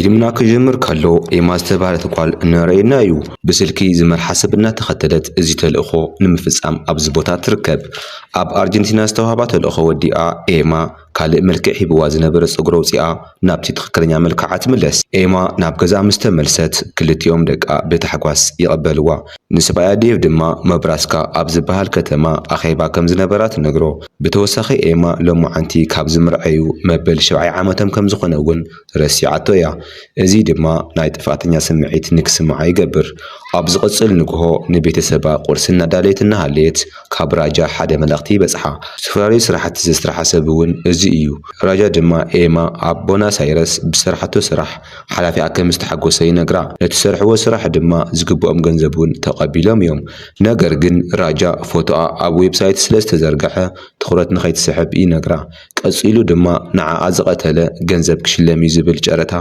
ፊልምና ክጅምር ከሎ ኤማ ዝተባህለት ጓል እንረእየና እዩ። ብስልኪ ዝመርሓ ሰብ እናተኸተለት እዚ ተልእኾ ንምፍጻም ኣብዚ ቦታ ትርከብ። ኣብ ኣርጀንቲና ዝተዋህባ ተልእኾ ወዲኣ ኤማ ካልእ መልክዕ ሂብዋ ዝነበረ ጸጉሪ ኣውጺኣ ናብቲ ትኽክለኛ መልክዓ ትምለስ። ኤማ ናብ ገዛ ምስ ተመልሰት ክልቲኦም ደቃ ብታሕጓስ ይቐበልዋ። ንሰብኣያ ዴቭ ድማ መብራስካ ኣብ ዝበሃል ከተማ ኣኼባ ከም ዝነበራ ትነግሮ። ብተወሳኺ ኤማ ሎማዓንቲ ካብ ዝምርዐዩ መበል ሸብዓይ ዓመቶም ከም ዝኾነ እውን ረሲዓቶ እያ። እዚ ድማ ናይ ጥፍኣተኛ ስምዒት ንክስምዓ ይገብር። ኣብ ዝቕጽል ንግሆ ንቤተሰባ ቁርሲ እናዳለየት እናሃለየት ካብ ራጃ ሓደ መልእኽቲ ይበጽሓ። ዝተፈላለዩ ስራሕቲ ዘስርሓ ሰብ እውን እዚ እዩ። ራጃ ድማ ኤማ ኣብ ቦናስ ኣይረስ ብዝሰርሓቶ ስራሕ ሓላፊኣ ከም ዝተሓጎሰ ይነግራ። ነቲ ዝሰርሕዎ ስራሕ ድማ ዝግብኦም ገንዘብ እውን ተቐቢሎም እዮም። ነገር ግን ራጃ ፎቶኣ ኣብ ዌብሳይት ስለ ዝተዘርግሐ ትኹረት ንኸይትስሕብ ይነግራ። ቀጺሉ ድማ ንዓኣ ዝቐተለ ገንዘብ ክሽለም እዩ ዝብል ጨረታ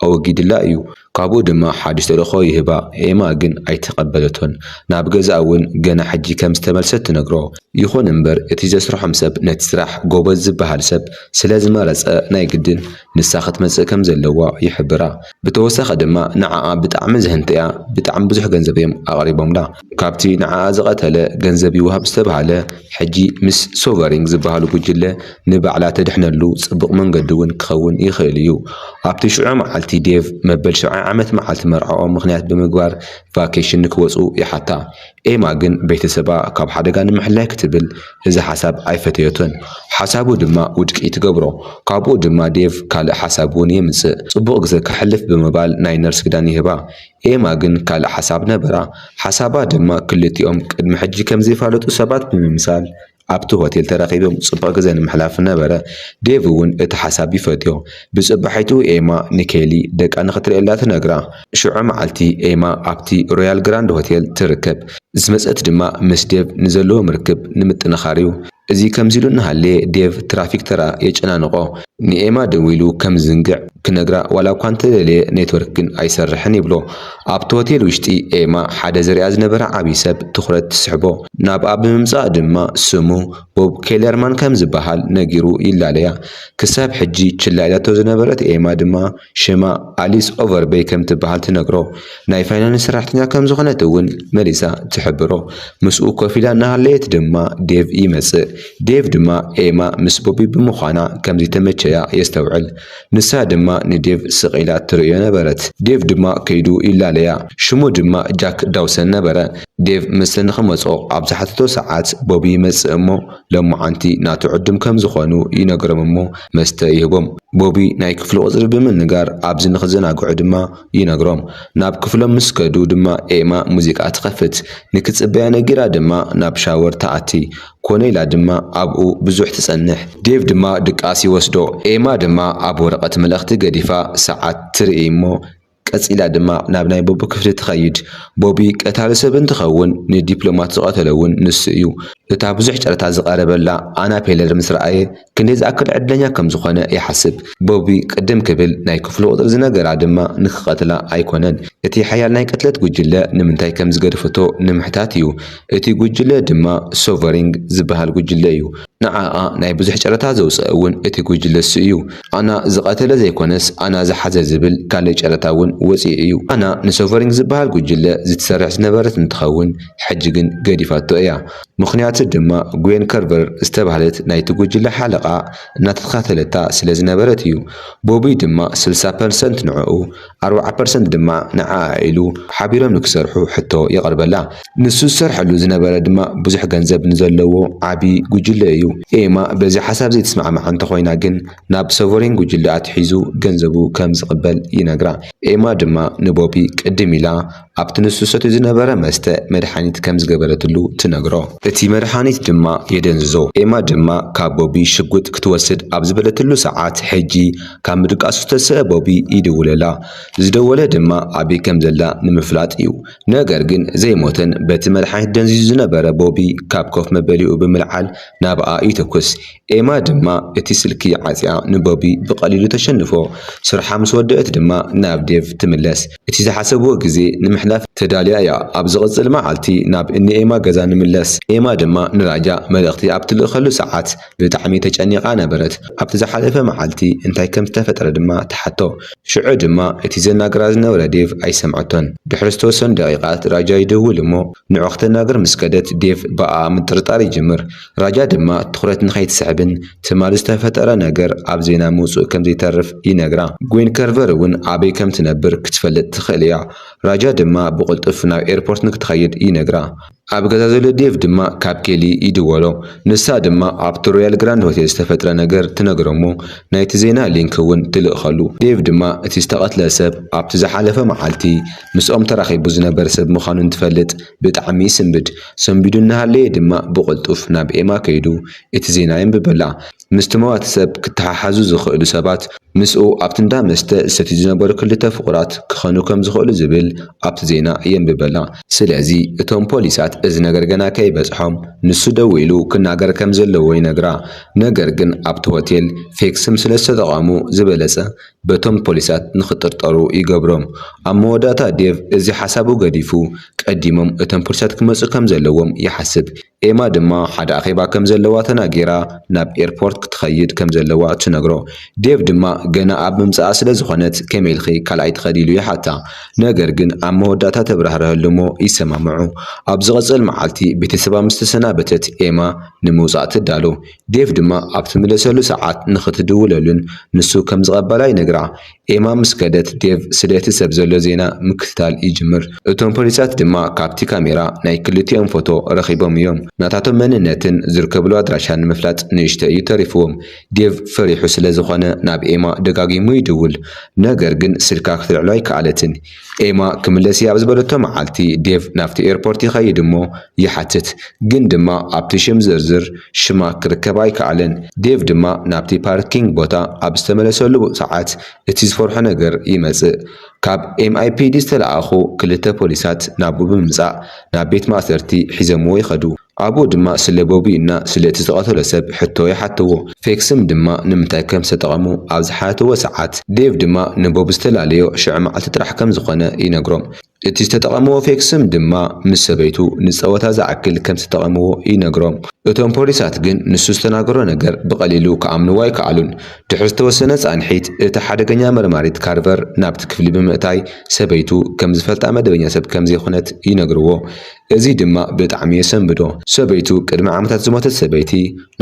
ኣወጊድላ እዩ። ካብኡ ድማ ሓድሽ ተልእኾ ይህባ። ኤማ ግን ኣይተቐበለቶን። ናብ ገዛኣ እውን ገና ሕጂ ከም ዝተመልሰት ትነግሮ። ይኹን እምበር እቲ ዘስርሖም ሰብ ነቲ ስራሕ ጎበዝ ዝበሃል ሰብ ስለ ዝመረጸ ናይ ግድን ንሳ ክትመጽእ ከም ዘለዋ ይሕብራ። ብተወሳኺ ድማ ንዓኣ ብጣዕሚ ዘህንጥያ፣ ብጣዕሚ ብዙሕ ገንዘብ እዮም ኣቕሪቦምላ። ካብቲ ንዓኣ ዝቐተለ ገንዘብ ይወሃብ ዝተባህለ ሕጂ ምስ ሶቨሪንግ ዝበሃሉ ጉጅለ ንባዕላ ተድሕነሉ ጽቡቕ መንገዲ እውን ክኸውን ይኽእል እዩ። ኣብቲ ሽዑ መዓልቲ ዴቭ መበል ሸብዓይ ዓመት መዓልቲ መርዓኦም ምኽንያት ብምግባር ቫኬሽን ንክወጹ ይሓታ። ኤማ ግን ቤተሰባ ካብ ሓደጋ ንምሕላይ ክትብል እዚ ሓሳብ ኣይፈተየቶን። ሓሳቡ ድማ ውድቂ ትገብሮ። ካብኡ ድማ ዴቭ ካልእ ሓሳብ እውን የምጽእ። ጽቡቕ ግዜ ከሕልፍ ብምባል ናይ ነርስ ክዳን ይህባ። ኤማ ግን ካልእ ሓሳብ ነበራ። ሓሳባ ድማ ክልቲኦም ቅድሚ ሕጂ ከም ዘይፋለጡ ሰባት ብምምሳል ኣብቲ ሆቴል ተራኺቦም ጽቡቕ ግዜ ንምሕላፍ ነበረ። ዴቭ እውን እቲ ሓሳብ ይፈትዮ። ብጽባሒቱ ኤማ ንኬሊ ደቃ ንኽትርእየላ ትነግራ። ሽዑ መዓልቲ ኤማ ኣብቲ ሮያል ግራንድ ሆቴል ትርከብ። ዝመጸት ድማ ምስ ዴቭ ንዘለዎም ርክብ ንምጥንኻር እዩ። እዚ ከምዚ ኢሉ እናሃለየ ዴቭ ትራፊክ ተራ የጨናንቖ። ንኤማ ደዊሉ ከም ዝዝንግዕ ክነግራ ዋላ እኳ እንተደለየ ኔትወርክ ግን ኣይሰርሕን ይብሎ። ኣብቲ ሆቴል ውሽጢ ኤማ ሓደ ዝሪኣ ዝነበረ ዓብዪ ሰብ ትኹረት ትስሕቦ። ናብኣ ብምምጻእ ድማ ስሙ ቦብ ኬለርማን ከም ዝበሃል ነጊሩ ይላለያ። ክሳብ ሕጂ ችላ ኢላቶ ዝነበረት ኤማ ድማ ሽማ ኣሊስ ኦቨርበይ ከም ትበሃል ትነግሮ። ናይ ፋይናንስ ሰራሕተኛ ከም ዝኾነት እውን መሊሳ ትሕብሮ። ምስኡ ኮፍ ኢላ እናሃለየት ድማ ዴቭ ይመጽእ። ዴቭ ድማ ኤማ ምስ ቦቢ ብምዃና ከም ዘይተመቸያ የስተውዕል። ንሳ ድማ ንዴቭ ስቕ ኢላ ትርእዮ ነበረት። ዴቭ ድማ ከይዱ ይላለያ። ሽሙ ድማ ጃክ ዳውሰን ነበረ። ዴቭ መስተ ንኽመጾ ኣብ ዝሓተቶ ሰዓት ቦቢ ይመጽእ እሞ ሎማዓንቲ ናቱ ዕዱም ከም ዝኾኑ ይነግሮም እሞ መስተ ይህቦም። ቦቢ ናይ ክፍሉ ቁጽሪ ብምንጋር ኣብዚ ንኽዘናግዑ ድማ ይነግሮም። ናብ ክፍሎም ምስ ከዱ ድማ ኤማ ሙዚቃ ትኸፍት። ንክጽበያ ነጊራ ድማ ናብ ሻወር ትኣቲ። ኮነ ኢላ ድማ ኣብኡ ብዙሕ ትጸንሕ። ዴቭ ድማ ድቃስ ይወስዶ። ኤማ ድማ ኣብ ወረቐት መልእኽቲ ገዲፋ ሰዓት ትርኢ እሞ ቀጺላ ድማ ናብ ናይ ቦቢ ክፍሊ ትኸይድ። ቦቢ ቀታሊ ሰብ እንትኸውን ንዲፕሎማት ዝቐተለ እውን ንሱ እዩ። እታ ብዙሕ ጨረታ ዝቐረበላ ኣና ፔለር ምስ ረኣየ ክንደይ ዝኣክል ዕድለኛ ከም ዝኾነ ይሓስብ። ቦቢ ቅድም ክብል ናይ ክፍሉ ቁጽሪ ዝነገራ ድማ ንክቐትላ ኣይኮነን። እቲ ሓያል ናይ ቅትለት ጉጅለ ንምንታይ ከም ዝገደፈቶ ንምሕታት እዩ። እቲ ጉጅለ ድማ ሶቨሪንግ ዝበሃል ጉጅለ እዩ። ንዓኣ ናይ ብዙሕ ጨረታ ዘውፅአ እውን እቲ ጉጅለ እሱ እዩ። ኣና ዝቐተለ ዘይኮነስ ኣና ዝሓዘ ዝብል ካልእ ጨረታ እውን ወፂኡ እዩ። ኣና ንሶቨሪንግ ዝበሃል ጉጅለ ዝትሰርሕ ዝነበረት እንትኸውን ሕጂ ግን ገዲፋቶ እያ። ምኽንያቱ ድማ ግዌን ከርቨር ዝተባህለት ናይቲ ጉጅለ ሓለቓ እናተኸታተለታ ስለ ዝነበረት እዩ። ቦቢ ድማ ስልሳ ፐርሰንት ንዕኡ ኣርብዓ ፐርሰንት ድማ ንዓኣ ኢሉ ሓቢሮም ንክሰርሑ ሕቶ የቕርበላ። ንሱ ዝሰርሐሉ ዝነበረ ድማ ብዙሕ ገንዘብ ንዘለዎ ዓቢ ጉጅለ እዩ። ኤማ በዚ ሓሳብ ዘይትስማዕማዕ እንተኾይና ግን ናብ ሶቨሪን ጉጅለ ኣትሒዙ ገንዘቡ ከም ዝቕበል ይነግራ። ኤማ ድማ ንቦቢ ቅድም ኢላ ኣብቲ ንሱ ሰትዩ ዝነበረ መስተ መድሓኒት ከም ዝገበረትሉ ትነግሮ። እቲ መድሓኒት ድማ የደንዝዞ። ኤማ ድማ ካብ ቦቢ ሽጉጥ ክትወስድ ኣብ ዝበለትሉ ሰዓት ሕጂ ካብ ምድቃሱ ዝተሰአ ቦቢ ይድውለላ። ዝደወለ ድማ ኣበይ ከም ዘላ ንምፍላጥ እዩ። ነገር ግን ዘይሞተን በቲ መድሓኒት ደንዚዙ ዝነበረ ቦቢ ካብ ኮፍ መበሊኡ ብምልዓል ናብኣ ይትኩስ። ኤማ ድማ እቲ ስልኪ ዓጽያ ንቦቢ ብቐሊሉ ተሸንፎ። ስርሓ ምስ ወደአት ድማ ናብ ዴቭ ትምለስ። እቲ ዝሓሰብዎ ግዜ ንምሕላፍ ተዳልያ እያ። ኣብ ዝቕጽል መዓልቲ ናብ እኒ ኤማ ገዛ ንምለስ። ኤማ ድማ ንራጃ መልእኽቲ ኣብ ትልእኸሉ ሰዓት ብጣዕሚ ተጨኒቓ ነበረት። ኣብቲ ዝሓለፈ መዓልቲ እንታይ ከም ዝተፈጠረ ድማ ትሓቶ። ሽዑ ድማ እቲ ዘናግራ ዝነበረ ዴቭ ኣይሰምዐቶን። ድሕሪ ዝተወሰኑ ደቂቓት ራጃ ይድውል እሞ ንዑ ክተናግር ምስ ከደት ዴቭ ብኣኣ ምጥርጣር ይጅምር። ራጃ ድማ ትኹረት ንኸይትስሕብን ትማሊ ዝተፈጠረ ነገር ኣብ ዜና ምውፅኡ ከም ዘይተርፍ ይነግራ። ግዌን ከርቨር እውን ኣበይ ከም ትነብር ክትፈልጥ ትኽእል እያ። ራጃ ድማ ብቕልጡፍ ናብ ኤርፖርት ንክትኸይድ ይነግራ። ኣብ ገዛ ዘሎ ዴቭ ድማ ካብ ኬሊ ይድወሎ። ንሳ ድማ ኣብቲ ሮያል ግራንድ ሆቴል ዝተፈጥረ ነገር ትነግሮ እሞ ናይቲ ዜና ሊንክ እውን ትልእኸሉ። ዴቭ ድማ እቲ ዝተቐትለ ሰብ ኣብቲ ዝሓለፈ መዓልቲ ምስኦም ተራኺቡ ዝነበረ ሰብ ምዃኑ እንትፈልጥ ብጣዕሚ ይስንብድ። ሰንቢዱ እናሃለየ ድማ ብቕልጡፍ ናብ ኤማ ከይዱ እቲ ዜና የንብበላ። ምስቲ መዋቲ ሰብ ክተሓሓዙ ዝኽእሉ ሰባት ምስኡ ኣብቲ እንዳ መስተ ዝሰትዩ ዝነበሩ ክልተ ፍቑራት ክኾኑ ከም ዝኽእሉ ዝብል ኣብቲ ዜና የንብበላ። ስለዚ እቶም ፖሊሳት እዚ ነገር ገና ከይበጽሖም ንሱ ደው ኢሉ ክናገር ከም ዘለዎ ይነግራ። ነገር ግን ኣብቲ ሆቴል ፌክ ስም ስለ ዝተጠቐሙ ዝበለጸ በቶም ፖሊሳት ንኽጥርጠሩ ይገብሮም። ኣብ መወዳእታ ዴቭ እዚ ሓሳቡ ገዲፉ ቀዲሞም እቶም ፖሊሳት ክመጹ ከም ዘለዎም ይሓስብ። ኤማ ድማ ሓደ ኣኼባ ከም ዘለዋ ተናጊራ ናብ ኤርፖርት ክትኸይድ ከም ዘለዋ ትነግሮ። ዴቭ ድማ ገና ኣብ ምምጻኣ ስለ ዝኾነት ከመይ ኢልኺ ካልኣይ ትኸዲ ኢሉ ይሓታ። ነገር ግን ኣብ መወዳእታ ተብራህርሀሉ እሞ ይሰማምዑ። ኣብ ዝቕጽል መዓልቲ ቤተሰባ ምስ ተሰናበተት ኤማ ንምውጻእ ትዳሎ። ዴቭ ድማ ኣብ ትምለሰሉ ሰዓት ንኽትድውለሉን ንሱ ከም ዝቐበላ ይነግራ። ኤማ ምስ ከደት ዴቭ ስለቲ ሰብ ዘሎ ዜና ምክትታል ይጅምር። እቶም ፖሊሳት ድማ ካብቲ ካሜራ ናይ ክልቲኦም ፎቶ ረኺቦም እዮም። ናታቶም መንነትን ዝርከብሉ ኣድራሻን ንምፍላጥ ንእሽቶ እዩ ተሪፍዎም። ዴቭ ፈሪሑ ስለ ዝኾነ ናብ ኤማ ደጋጊሙ ይድውል። ነገር ግን ስልካ ክትልዕሎ ኣይከኣለትን። ኤማ ክምለስ እየ ኣብ ዝበለቶ መዓልቲ ዴቭ ናብቲ ኤርፖርት ይኸይድ እሞ ይሓትት። ግን ድማ ኣብቲ ሽም ዝርዝር ሽማ ክርከብ ኣይከኣለን። ዴቭ ድማ ናብቲ ፓርኪንግ ቦታ ኣብ ዝተመለሰሉ ሰዓት እቲ ዝፈርሖ ነገር ይመጽእ። ካብ ኤምኣይፒዲ ዝተለኣኹ ክልተ ፖሊሳት ናብኡ ብምምጻእ ናብ ቤት ማእሰርቲ ሒዞምዎ ይኸዱ። ኣብኡ ድማ ስለ ቦቢ እና ስለ እቲ ዝቐተሎ ሰብ ሕቶ ይሓትዎ። ፌክ ስም ድማ ንምንታይ ከም ዝተጠቐሙ ኣብ ዝሓትዎ ሰዓት ዴቭ ድማ ንቦብ ዝተፈላለዮ ሽዑ መዓልቲ ጥራሕ ከም ዝኾነ ይነግሮም። እቲ ዝተጠቐምዎ ፌክ ስም ድማ ምስ ሰበይቱ ንጸወታ ዝኣክል ከም ዝተጠቐምዎ ይነግሮም። እቶም ፖሊሳት ግን ንሱ ዝተናገሮ ነገር ብቐሊሉ ክኣምንዎ ኣይከኣሉን። ድሕሪ ዝተወሰነ ጻንሒት እቲ ሓደገኛ መርማሪት ካርቨር ናብቲ ክፍሊ ብምእታይ ሰበይቱ ከም ዝፈልጣ መደበኛ ሰብ ከም ዘይኮነት ይነግርዎ። እዚ ድማ ብጣዕሚ የሰንብዶ። ሰበይቱ ቅድሚ ዓመታት ዝሞተት ሰበይቲ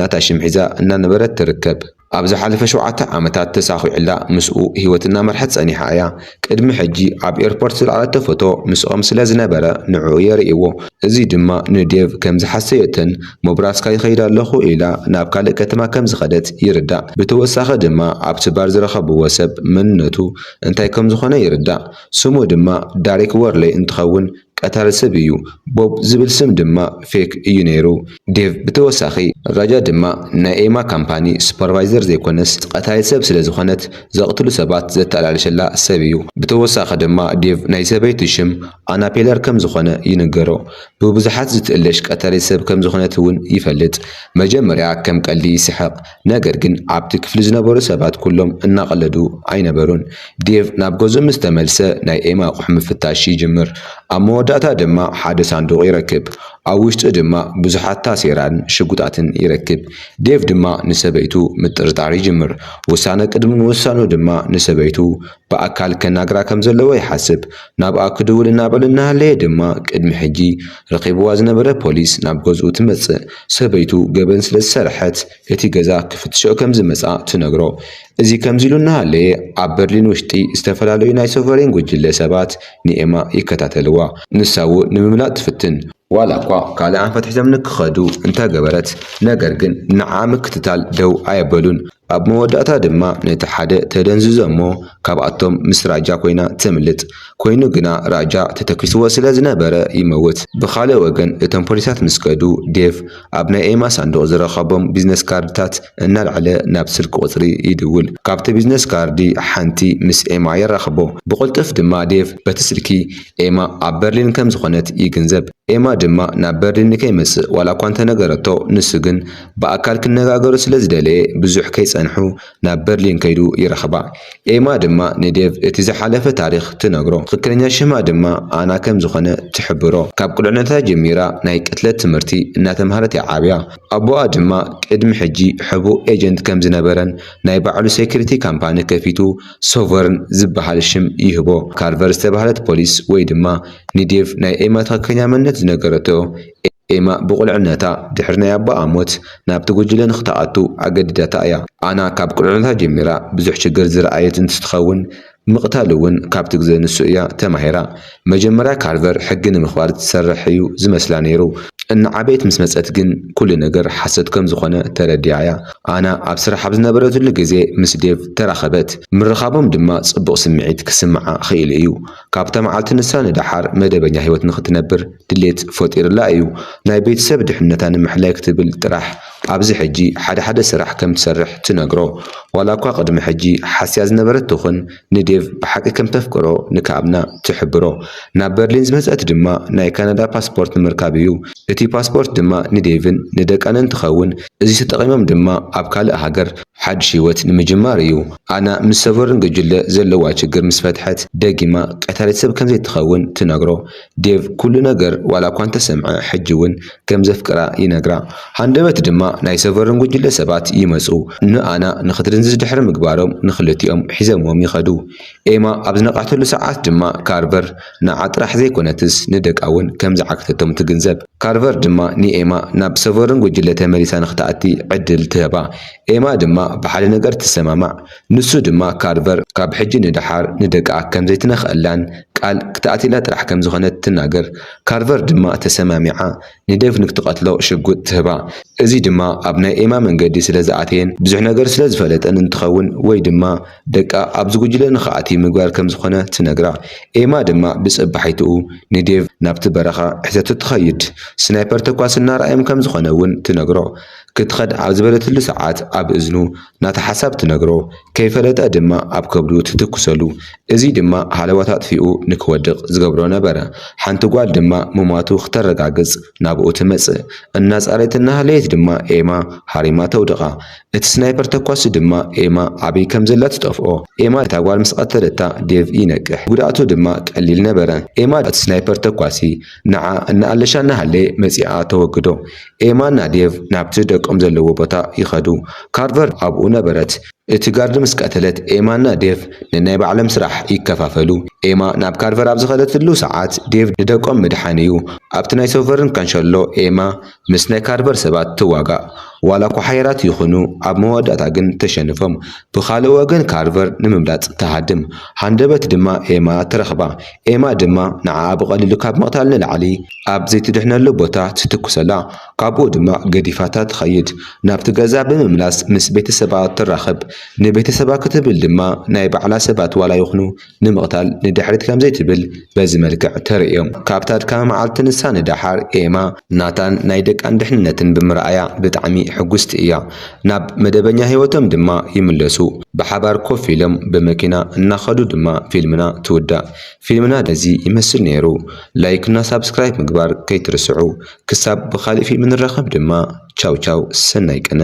ናታ ሽም ሒዛ እናነበረት ትርከብ። ኣብ ዝሓለፈ ሸውዓተ ዓመታት ተሳኺዑላ ምስኡ ህይወት እናመርሐት ጸኒሓ እያ። ቅድሚ ሕጂ ኣብ ኤርፖርት ዝለዓለቶ ፎቶ ምስኦም ስለ ዝነበረ ንዕኡ የርእይዎ። እዚ ድማ ንዴቭ ከም ዝሓሰየትን ሞብራስካ ይኸይድ ኣለኹ ኢላ ናብ ካልእ ከተማ ከም ዝኸደት ይርዳእ። ብተወሳኺ ድማ ኣብቲ ባር ዝረኸብዎ ሰብ መንነቱ እንታይ ከም ዝኾነ ይርዳእ። ስሙ ድማ ዳሪክ ወርለይ እንትኸውን ቀታሊ ሰብ እዩ። ቦብ ዝብል ስም ድማ ፌክ እዩ ነይሩ። ዴቭ ብተወሳኺ ራጃ ድማ ናይ ኤማ ካምፓኒ ሱፐርቫይዘር ዘይኮነስ ቀታሊ ሰብ ስለ ዝኾነት ዘቕትሉ ሰባት ዘተኣላልሸላ ሰብ እዩ። ብተወሳኺ ድማ ዴቭ ናይ ሰበይቱ ሽም ኣና ፔለር ከም ዝኾነ ይንገሮ። ብብዙሓት ዝትእለሽ ቀታሊ ሰብ ከም ዝኾነት እውን ይፈልጥ። መጀመርያ ከም ቀልዲ ይስሕቕ። ነገር ግን ኣብቲ ክፍሊ ዝነበሩ ሰባት ኩሎም እናቐለዱ ኣይነበሩን። ዴቭ ናብ ገዝኡ ምስ ተመልሰ ናይ ኤማ ኣቑሑ ምፍታሽ ይጅምር። ኣብ መወዳእታ ድማ ሓደ ሳንዱቕ ይረክብ። ኣብ ውሽጡ ድማ ብዙሓት ታሴራን ሽጉጣትን ይረክብ። ዴቭ ድማ ንሰበይቱ ምጥርጣር ይጅምር። ውሳነ ቅድሚ ምውሳኑ ድማ ንሰበይቱ ብኣካል ከናግራ ከም ዘለዎ ይሓስብ። ናብኣ ክድውል እናበለ እናሃለየ ድማ ቅድሚ ሕጂ ረኺብዋ ዝነበረ ፖሊስ ናብ ገዝኡ ትመጽእ። ሰበይቱ ገበን ስለ ዝሰርሐት እቲ ገዛ ክፍትሽኦ ከም ዝመጽኣ ትነግሮ። እዚ ከምዚ ኢሉ እናሃለየ ኣብ በርሊን ውሽጢ ዝተፈላለዩ ናይ ሶቨሬን ጉጅለ ሰባት ንኤማ ይከታተልዋ። ንሳ እውን ንምምላጥ ትፍትን። ዋላ እኳ ካልእ ኣንፈት ሒዞም ንክኸዱ እንተገበረት፣ ነገር ግን ንዓ ምክትታል ደው ኣየበሉን። ኣብ መወዳእታ ድማ ነቲ ሓደ ተደንዝዞ እሞ ካብኣቶም ምስ ራጃ ኮይና ተምልጥ። ኮይኑ ግና ራጃ ተተኪስዎ ስለ ዝነበረ ይመውት። ብኻልእ ወገን እቶም ፖሊሳት ምስ ከዱ ዴቭ ኣብ ናይ ኤማ ሳንዱቕ ዝረኸቦም ቢዝነስ ካርድታት እናልዓለ ናብ ስልኪ ቁጽሪ ይድውል። ካብቲ ቢዝነስ ካርዲ ሓንቲ ምስ ኤማ የራኽቦ። ብቕልጡፍ ድማ ዴቭ በቲ ስልኪ ኤማ ኣብ በርሊን ከም ዝኾነት ይግንዘብ። ኤማ ድማ ናብ በርሊን ንከይመጽእ ዋላ እኳ እንተነገረቶ፣ ንሱ ግን ብኣካል ክነጋገሩ ስለ ዝደለየ ብዙሕ ከይጸ ጸንሑ ናብ በርሊን ከይዱ ይረኽባ። ኤማ ድማ ንዴቭ እቲ ዝሓለፈ ታሪኽ ትነግሮ። ትኽክለኛ ሽማ ድማ ኣና ከም ዝኾነ ትሕብሮ። ካብ ቁልዕነታ ጀሚራ ናይ ቅትለት ትምህርቲ እናተምሃረት እያ ዓብያ። ኣቦኣ ድማ ቅድሚ ሕጂ ሕቡእ ኤጀንት ከም ዝነበረን ናይ ባዕሉ ሴኩሪቲ ካምፓኒ ከፊቱ ሶቨርን ዝበሃል ሽም ይህቦ። ካርቨር ዝተባህለት ፖሊስ ወይ ድማ ንዴቭ ናይ ኤማ ትኽክለኛ መንነት ዝነገረቶ ኤማ ብቑልዕነታ ድሕሪ ናይ ኣቦኣ ሞት ናብቲ ጉጅለ ንኽትኣቱ ኣገዲዳታ እያ። ኣና ካብ ቁልዕነታ ጀሚራ ብዙሕ ሽግር ዝረኣየት እንትትኸውን፣ ምቕታል እውን ካብቲ ግዜ ንሱ እያ ተማሂራ። መጀመርያ ካርቨር ሕጊ ንምኽባር ዝሰርሕ እዩ ዝመስላ ነይሩ። እናዓበየት ምስ መጸት ግን ኩሉ ነገር ሓሶት ከም ዝኾነ ተረዲኣ እያ። ኣና ኣብ ስራሕ ኣብ ዝነበረትሉ ግዜ ምስ ዴቭ ተራኸበት። ምርኻቦም ድማ ጽቡቕ ስምዒት ክስምዓ ክኢሉ እዩ። ካብታ መዓልቲ ንሳ ንደሓር መደበኛ ህይወት ንኽትነብር ድሌት ፈጢሩላ እዩ። ናይ ቤተሰብ ድሕነታ ንምሕላይ ክትብል ጥራሕ ኣብዚ ሕጂ ሓደ ሓደ ስራሕ ከም ትሰርሕ ትነግሮ። ዋላ እኳ ቅድሚ ሕጂ ሓስያ ዝነበረት ትኹን፣ ንዴቭ ብሓቂ ከም ተፍቅሮ ንካብና ትሕብሮ። ናብ በርሊን ዝመጸት ድማ ናይ ካናዳ ፓስፖርት ንምርካብ እዩ። እቲ ፓስፖርት ድማ ንዴቭን ንደቃንን እንትኸውን፣ እዚ ተጠቒሞም ድማ ኣብ ካልእ ሃገር ሓድሽ ህይወት ንምጅማር እዩ። ኣና ምስ ሰቨርን ጉጅለ ዘለዋ ችግር ምስ ፈትሐት፣ ደጊማ ቀታሊት ሰብ ከም ዘይትኸውን ትነግሮ። ዴቭ ኩሉ ነገር ዋላ እኳ እንተሰምዐ፣ ሕጂ እውን ከም ዘፍቅራ ይነግራ። ሃንደበት ድማ ናይ ሰቨርን ጉጅለ ሰባት ይመጹ። ንኣና ንኽትድንዝዝ ድሕሪ ምግባሮም፣ ንኽልቲኦም ሒዘምዎም ይኸዱ። ኤማ ኣብ ዝነቃሕተሉ ሰዓት ድማ ካርቨር ንዓ ጥራሕ ዘይኮነትስ ንደቃ እውን ከም ዝዓግተቶም ትግንዘብ። ካርቨር ድማ ንኤማ ናብ ሰቨርን ጉጅለ ተመሊሳ ንኽትኣቲ ዕድል ትህባ። ኤማ ድማ ብሓደ ነገር ትሰማማዕ። ንሱ ድማ ካርቨር ካብ ሕጂ ንደሓር ንደቃ ከም ዘይትነኽኣላን ቃል ክትኣትየላ ጥራሕ ከም ዝኾነት ትናገር። ካርቨር ድማ ተሰማሚዓ ንዴቭ ንክትቐትሎ ሽጉጥ ትህባ። እዚ ድማ ኣብ ናይ ኤማ መንገዲ ስለ ዝኣተየን ብዙሕ ነገር ስለ ዝፈለጠን እንትኸውን፣ ወይ ድማ ደቃ ኣብዚ ጉጅለ ንኽኣቲ ምግባር ከም ዝኾነ ትነግራ። ኤማ ድማ ብጽባሒትኡ ንዴቭ ናብቲ በረኻ ሒዘቶ ትኸይድ። ስናይፐር ተኳሲ እናረኣዮም ከም ዝኾነ እውን ትነግሮ። ክትኸድ ኣብ ዝበለትሉ ሰዓት ኣብ እዝኑ ናታ ሓሳብ ትነግሮ። ከይፈለጠ ድማ ኣብ ከብዱ ትትኩሰሉ። እዚ ድማ ሃለዋት ኣጥፊኡ ንክወድቕ ዝገብሮ ነበረ። ሓንቲ ጓል ድማ ምሟቱ ክተረጋግጽ ናብኡ ትመጽእ። እናጻረየት እናሃለየት ድማ ኤማ ሃሪማ ተውድቓ። እቲ ስናይፐር ተኳሲ ድማ ኤማ ኣበይ ከም ዘላ ትጠፍኦ። ኤማ እታ ጓል ምስ ቀተለታ ዴቭ ይነቅሕ። ጉድኣቱ ድማ ቀሊል ነበረ። ኤማ እቲ ስናይፐር ተኳሲ ንዓ እናኣለሻ እናሃለየ መጺኣ ተወግዶ። ኤማና ዴቭ ናብቲ ደቆም ዘለዎ ቦታ ይኸዱ። ካርቨር ኣብኡ ነበረት። እቲ ጋርድ ምስ ቀተለት ኤማና ዴቭ ንናይ ባዕሎም ስራሕ ይከፋፈሉ። ኤማ ናብ ካርቨር ኣብ ዝኸደትሉ ሰዓት ዴቭ ንደቆም ምድሓን እዩ። ኣብቲ ናይ ሶቨርን ካንሸሎ ኤማ ምስ ናይ ካርቨር ሰባት ትዋጋእ። ዋላ እኳ ሓያላት ይኹኑ፣ ኣብ መወዳእታ ግን ተሸንፎም። ብኻልእ ወገን ካርቨር ንምምላጥ ትሃድም። ሃንደበት ድማ ኤማ ትረኽባ። ኤማ ድማ ንዓኣ ብቐሊሉ ካብ ምቕታል ንላዕሊ ኣብ ዘይትድሕነሉ ቦታ ትትኩሰላ። ካብኡ ድማ ገዲፋታ ትኸይድ። ናብቲ ገዛ ብምምላስ ምስ ቤተሰባ ትራኸብ። ንቤተሰባ ክትብል ድማ ናይ ባዕላ ሰባት ዋላ ይኹኑ ንምቕታል ንድሕሪት ከም ዘይትብል በዚ መልክዕ ተርእዮም። ካብታ ኣድካሚ መዓልቲ ንሳ ንደሓር ኤማ ናታን ናይ ደቃን ድሕንነትን ብምርኣያ ብጣዕሚ ሕጉስቲ እያ። ናብ መደበኛ ህይወቶም ድማ ይምለሱ። ብሓባር ኮፍ ኢሎም ብመኪና እናኸዱ ድማ ፊልምና ትውዳእ። ፊልምና ነዚ ይመስል ነይሩ። ላይክ እና ሳብስክራይብ ምግባር ከይትርስዑ። ክሳብ ብኻልእ ፊልም ንራኸብ ድማ ቻው ቻው፣ ሰናይ ቅነ።